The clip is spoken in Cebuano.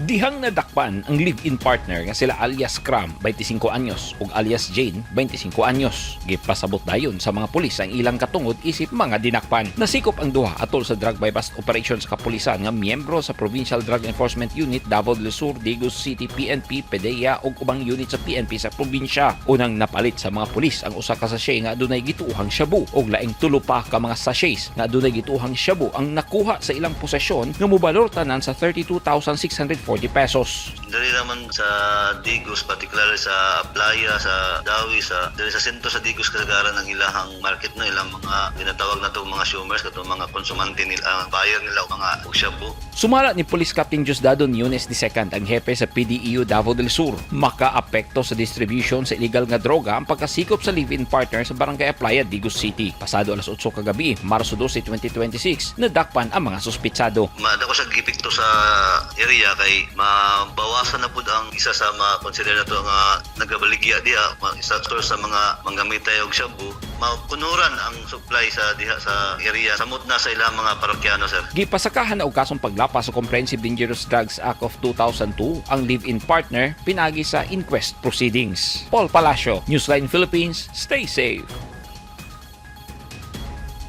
Dihang nadakpan ang live-in partner nga sila alias Cram, 25 anyos, ug alias Jane, 25 anyos. Gipasabot dayon sa mga pulis ang ilang katungod isip mga dinakpan. Nasikop ang duha atol sa drug buy-bust operation sa kapulisan nga miyembro sa Provincial Drug Enforcement Unit, Davao del Sur, Digos City PNP, PDEA ug ubang unit sa PNP sa probinsya. Unang napalit sa mga pulis ang usa ka sachet nga adunay gituohang shabu ug laing tulo pa ka mga sachets nga adunay gituohang shabu ang nakuha sa ilang posesyon nga mobalor tanan sa 32,640 pesos. Dali naman sa Digos, particularly sa Aplaya, sa Dawi, sa dali sa sentro sa Digos kasagaran ang ilahang market no, ilang mga ginatawag na itong mga consumers, katong mga konsumante nila, ang buyer nila og mga og shabu. Sumala ni Police Captain Diosdado Nunes II, ang hepe sa PDEU Davao del Sur, makaapekto sa distribution sa illegal nga droga ang pagkasikop sa live-in partner sa Barangay Aplaya, Digos City. Pasado alas 8 kagabi, Marso 12, 2026, nadakpan ang mga suspitsado. Madako sa gipikto sa area kay mabawasan na pud ang isa sa ma-consider na to nga nagabaligya diha, isa source sa mga manggamitay og shabu, mapunuran ang supply sa diha sa area samot na sa ilang mga parokyano, sir. Gipasakahan na og kasong paglapas sa Comprehensive Dangerous Drugs Act of 2002 ang live-in partner pinagi sa inquest proceedings. Paul Palacio, Newsline Philippines, stay safe.